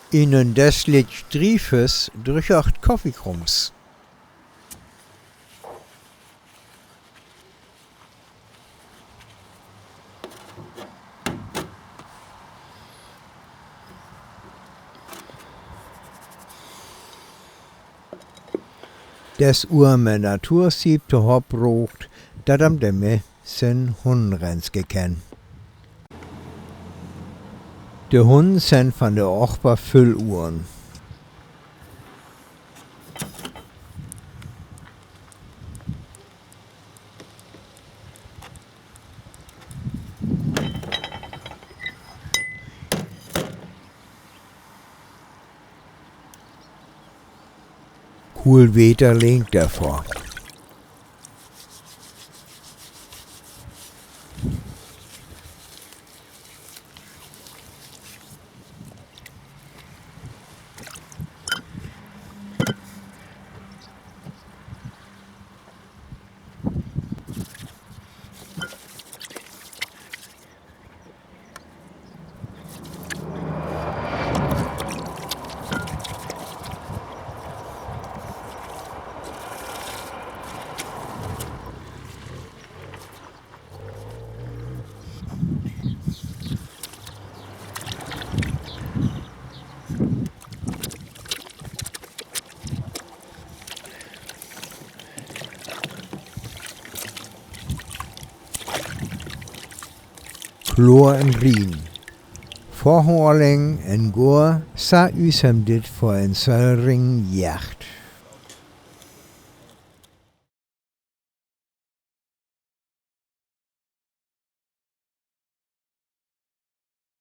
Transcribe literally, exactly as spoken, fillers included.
In en Dess likt Driefes drüggert Koffiekrums. Dess Uhr met Natursiep tohoop brocht, dat am de Meh sien Hunn renske kann. De Hunn sent van de Ochba völ Uhren. Kuul Weter link dervör. Kloor en rien. Vörhålling en Goa, sa üsem dit vör en Söllring Jacht.